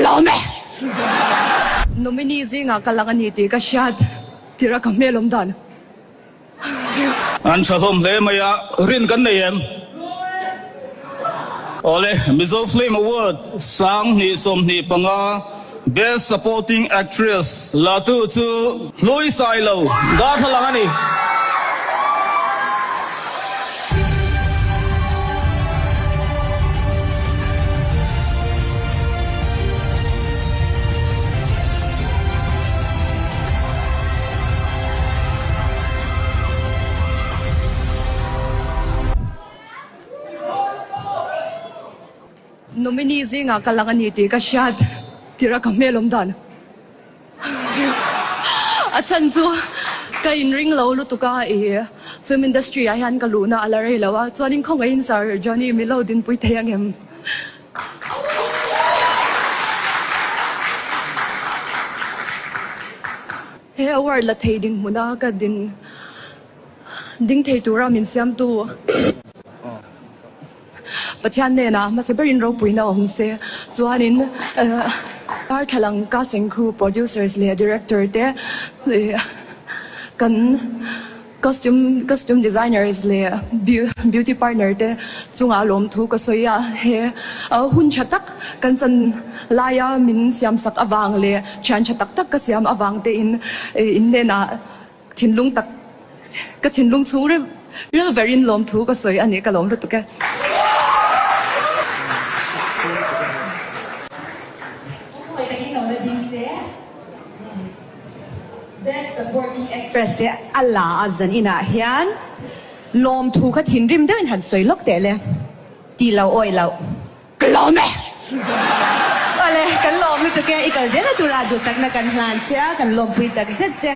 lawm e! Nominee zingah ka lang a ni tih ka hriat tirh a ka hmel awm dan. An tha hlawm hle mai a, rin kan nei em? Awle, Mizo Film Award 2025 Best Supporting Actress la tu chu Hlui Sailo darthlalang a ni. Nominee zingah ka lang a ni tih ka hriat tirh a ka hmel awm dan. A chhan chu ka inring lo lutuk a, i film industry ah hian ka luhna a la rei lo a, chuanin khawngaihin Sir Johnny min lo dinpui thei ang em? He award la thei dinhmuna ka din ding thei tura min siamtu Pathian hnenah hmasa berin ropuina awm se. Chuanin Darthlalang casting crew, producers leh director te kan Costume costume designers leh beauty partner te chungah lawmthu ka sawi a, he hun tha tak kan chan laia min siam sak avang leh thian tha tak tak ka siam avang te in in hnenah thinlung tak ka thinlung chhung ril ril berin lawmthu ka sawi a ni ka lawm lutuk e. Best Supporting Actress te a la a zan inah hian lawmthu kha thinrim deuhin han sawi lawk teh le ti lo awi loh. Ka lawm e! Awle, kan lawm lutuk e, i kal zel a tura duhsakna kan hlan che a, kan lawmpui tak zet che.